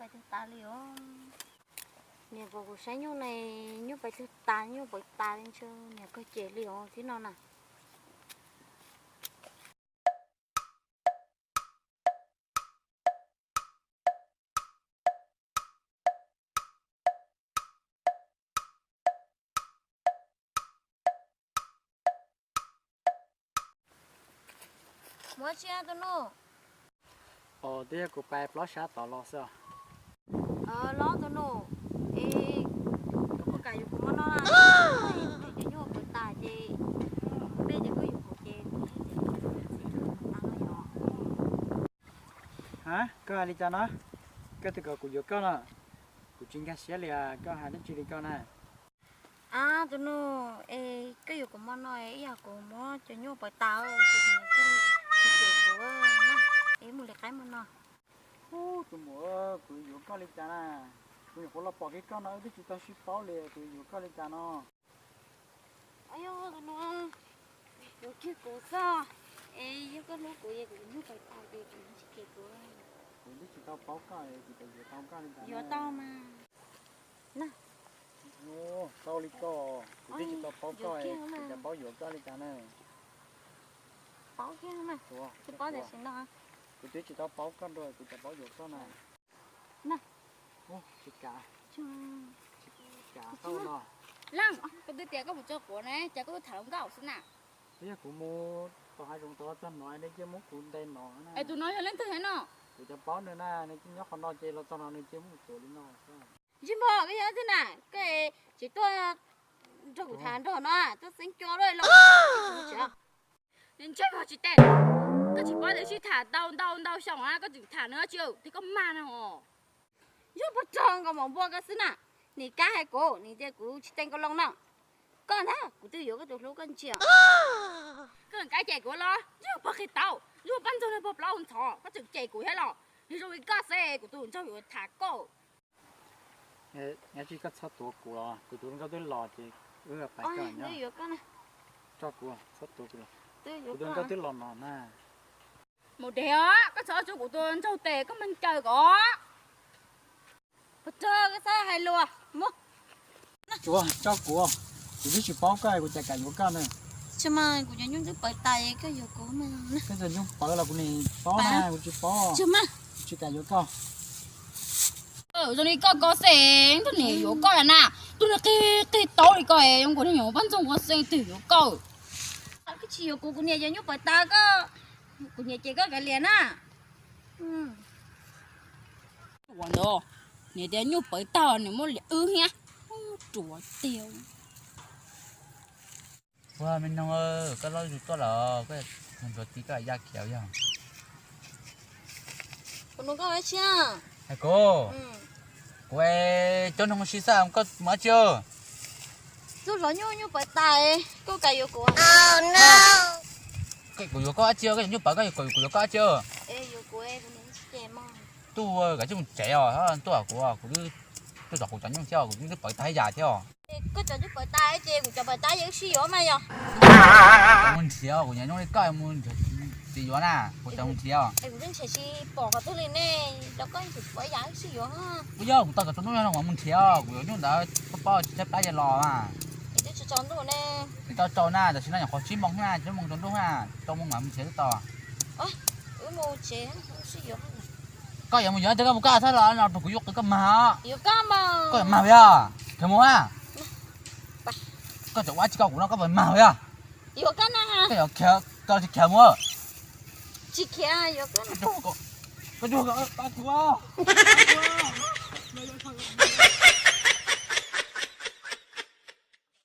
Tas li os. Niam pom kuv saib nyuj ne, nyuj pais twg tas, nyuj pais tas li ntshe niam kawg cem li os thiab no na. Muab tsis tus nus. Os, twb yog kuv pais plaub sab tod los xwb. Los tus nus, es koj puas kam yuav kuv mov noj na? Cov nyuj pais tas ces peb ces koj yuav kuv ces kuv thiaj txiv tas no yom. Ha, koj hais li cas no? Koj twb kom kuv yuav koj no, kuv tsis nkag siab li, koj hais dab tsi li koj na? Ab, tus nus, es koj yuav kuv mov no, ib yam kuv muab cov nyuj pais tas, tsis cem kuv na, es mus li qaib mov no. Ub, tus muam, kuv yuav koj li cas na? Kuv nyuam qhuav los pom kiag koj no, wb twb tsis tau sib paub li, kuv yuav koj li cas no? Tus nus, yuav kiag kuv xwb, es yog koj hlub kuv es kuv nyuj pais tas ces kuv tsis cem kuv. Kuv twb tsis tau paub koj, kuv yuav tau koj li cas? Yuav tau mas. Tau li koj, kuv twb tsis tau paub koj, kuv cas paub yuav koj li cas na? Paub thiab mas, twb paub tam sim no. Kuv twb tsis tau paub koj dua, kuv cas paub yuav koj na? Tsis kam, tsis kam tau no. Leej, koj twb tias koj mus tso quav ne, cas koj twb tham hluas nkauj xwb na? Twb yog kuv mus tom hav zoov tod txog no nej cia muab kuv ntes no na. Es tus no yog leej twg thiab no? Kuv cas paub nws na, nws nyob qhov no ces los txog no nws cia muab kuv tuav li no xwb. Ntsej muag, koj yog leej twg na? Koj tsis tuaj nrog kuv tham nrog no, tuaj xeeb cua loj los. Ntsej muag tsis teg, koj tsis paub tias sib tham ntau ntau ntau xyoo na, koj tseem tham nws dab tsi, tias koj mag na os. Yog pog rog nkaus mos npua koj xwb na. Nim kab hais kuv, nim tias kuv tsis teem koj loo no. Koj ntag, kuv twb yuav koj tus hlub koj ntsia. Koj kab cem kuv los yog pog qhia tau, yog pab ntxoog pog plaub ntxhov, koj tseem cem kuv thiab los. Yog zoo li koj xwb kuv tus hluas nraug yuav tham koj. Nyob tsis koj txhob tuav kuv los, kuv tus hluas nkauj twb los ces wb pais koj nyob. Tso kuv, txhob tuav kuv los. Kuv tus hluas nkauj twb los no na. Mus deb os, koj txhob tso kuv tus hluas nraug tes, koj mag caw kom. Pog rog, koj txhob hais lus, mus. Tsuav, tso kuv, kuv twb tsis paub koj, kuv cas kam yuav koj na. Tsis mas kuv cov nyuj twb pawv tas, koj yuav kuv mas. Koj cov nyuj pawv los kuv nim paub na, kuv tsis paub. Tsis mas. Kuv tsis kam yuav koj. Zoo li koj ko xwb, tus niam yuav koj na, tus niam qig qig taub li koj, zoo nkaus niag nyuam pab ntxoog ko xwb, twg yuav koj. Koj tsis yuav kuv, kuv niam cov nyuj pawv tas koj, kuv niam cem koj kav liam na. Ua ntawd, niam tias nyuj pawv tag niam muab liam wb thiab. Ruam tiag. Ua me noog, koj loj zus tuaj lawm, koj mus ntsuav txiv koj ya khiav yog. Kuv nug koj dab tsi? Hais kuv, kuv cov noog si xaj koj mus dab tsi? Tus zov nyuj nyuj pawv tas, koj kam yuav kuv? Kuv yuav koj dab tsi? Koj cov nyuj pawv koj yuav kuv yuav koj dab tsi? Tuaj, kav tsij mus tsev os, tuaj kuv, kuv twb tuaj zov kuv cov nyuj thiab, kuv nyuj twb pawv tas ib yam thiab os. Koj cov nyuj pawv tas ces kuv cov pawv tas yeej sib yuav mas yog. Mus nrhiav, kuv niam nyuj li koj mus nrhiav txiv yuav na, kuv cov mus nrhiav. Kuv twb nrhiav tsis pom qhov twg li ne, los koj tseem pom ib yam sib yuav. Kuv yog kuv tau cov tus nyuj no mus nrhiav, kuv yuav nyuj ntawd paub tsis tshaib plab ces los mas. Twb tsaus ntuj ne. Twb tsaus tsaus na, tam sim no nyuam qhuav tsib moos na, tsib moos tsaus ntuj na, rau moos mam mus nrhiav twb tau. Koj yuav mus yuav tias koj mus koj txhob los no rau kuv yuav qw koj mag os. Koj yuav mag yog khiav mus a. Koj tseem ua tsis koj kuv no koj puas mag yog? Koj yuav khiav, koj tsis khiav mus. Tsis khiav, yuav koj. Koj tsuag koj pab kuv.